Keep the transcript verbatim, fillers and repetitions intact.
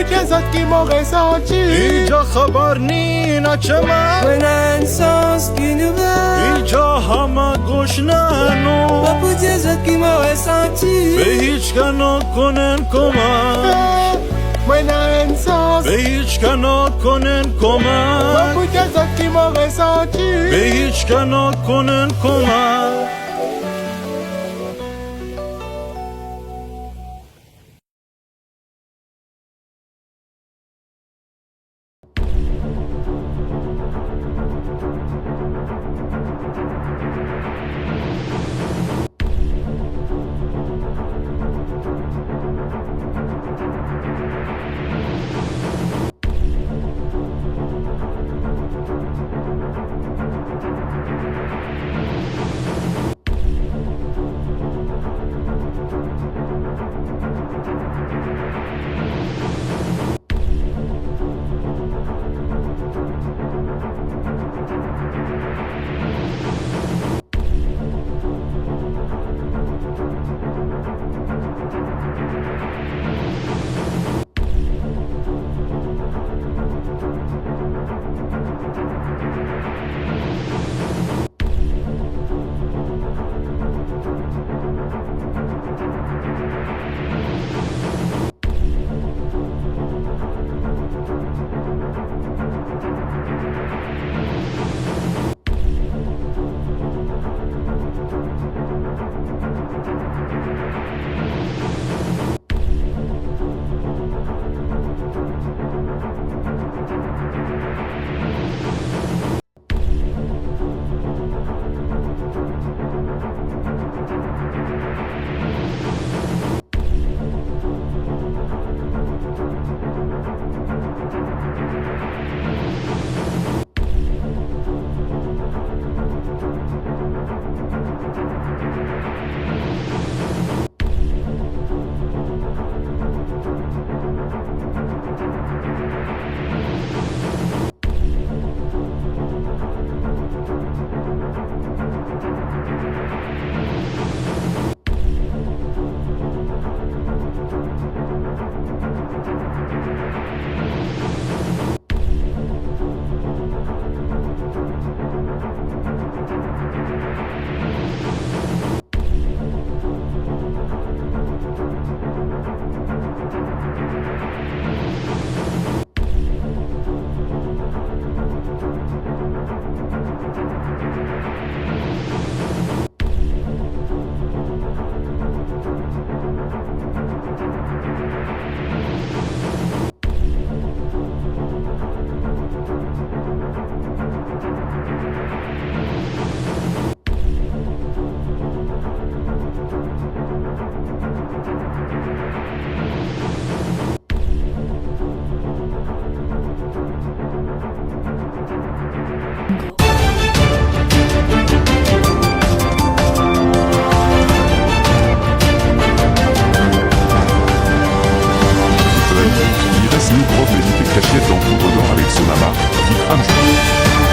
Dir zot ki mo resanti. Inja khabar ni na chama. Mo ena enn sans ki nouvel. Inja hama gosh nano. Mo pou dir zot ki mo resanti. Be hich kano konnen koma. Mo ena enn sans. Be hich kano konnen koma. Mo pou dir zot ki mo resanti. Be hich kano konnen koma. Il reste une grosse vérité cachée dans ton regard avec son amas. Dites un jour.